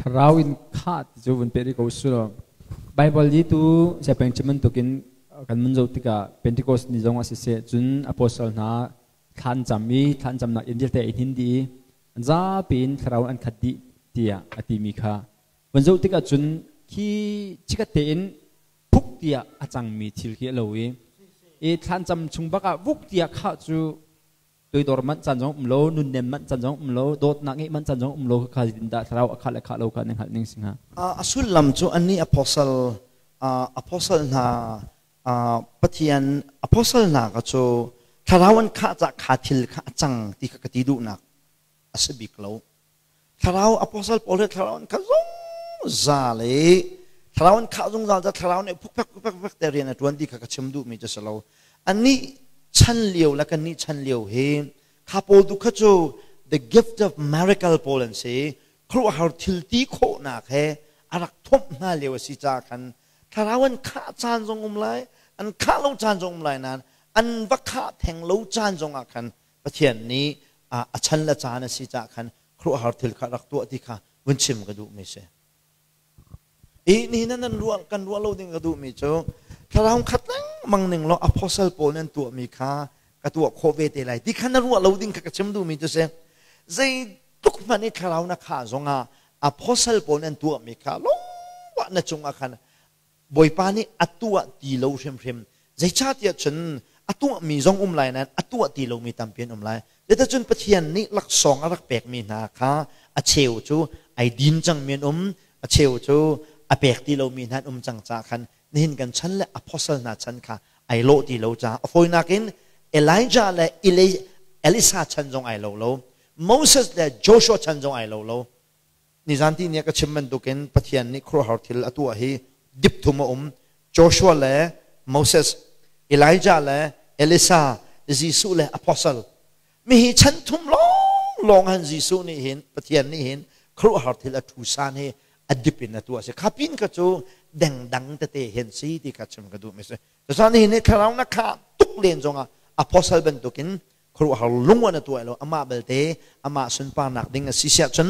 Thlarau in khah ti cu vun peh rih ko sulaw Baibal i tu siapeng chim bantukin kan mun zoh tikah Pentecost ni zong ah siseh, cun apostle hna thla an cam i thla an camnak inn vialte i hnin dih i an zapi in thlarau an khat dih tiah a timi kha vun zoh tikah cun khi chikkhat tein phuk tiah a cangmi thil khi a lo i thla an cam chung bak ah vuk tiah khah cu toidor manh caan zong um lo, nunnem manh caan zong um lo, dawtnak ngeih manh caan zong um lo. Kha dah thlarau a khah le khah lo kha nan hngalh ning si hnga? A sullam cu annih apostle hna, Pathian apostle hna kha cu thlarau an khah cah kha thil kha a cang ti kha ka ti duhnak a si bik lo. Thlarau apostle pawl he thlarau an khah zungzal i thlarau an khah zungzal ca thlarau nih phukphek phukphek phukphek te rian a ṭuan ti kha ka chim duhmi cu si lo. Annih chan lio le kannih chan lio hi kha pawl tu kha cu the gift of miracle pawl an si. Khuaruahhar thil ti khawhnak he a rak thomh hna lio a si caah khan thlarau an khah caan zong um lai, an khah lo caan zong um lai nain an va khah theng lo caan zong ah khan Pathian nih a chan le caan a si caah khan khuaruahhar thil kha rak tuah ti kha vun chim ka duhmi si. I nihin nan ruah kan ruah lo ding ka duhmi cu thlarau khat lengmang ning law apostle pawl nih an tuahmi kha ka tuah khawh ve te lai ti kha na ruah lo ding kha ka chim duhmi cu si. Zeitluk hmanh i thlarau na khah zongah apostle pawl nih an tuahmi kha lungwah na cungah khan Bawipa nih a tuah ti lo hrimhrim. Zeicahtiah cun a tuahmi zong um lai nain a tuah ti lomi tampi an um lai. Zeicahcun Pathian nih laksawng a rak pekmi hna kha a cheu cu ai din cangmi an um, a cheu cu a pek ti lomi hna an um cang caah khan nihin kan chan le apostle hna chan kha ai lawh ti lo caah a fawinak in Elijah le Elisa chan zong ai lo lo, Moses le Joshua chan zong ai lo lo. Nizan ti ni ah ka chim bantukin Pathian nih khuaruahhar thil a tuah hi dip thum a um. Joshua le Moses, Elijah le Elisa, Jesuh le apostle. Mi hi chan thum lawnglawng han Jesuh nih hin, Pathian nih hin khuaruahhar thil a thu san hi a dip in a tuah si. Kha pin kha cu dengdang tete hin si ti kha chim ka duh mi si. Cucaah nihin ni thlarau na khah tuk len zongah apostle bantukin khuaruahhar lung an a tuah lo. Amah belte amah sunparnak ding a si siah cun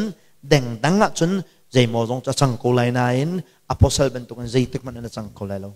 dengdang ahcun zeimaw zong cu a cang ko lai nain apostle bantukin zeitik hmanh in a cang kho lai lo.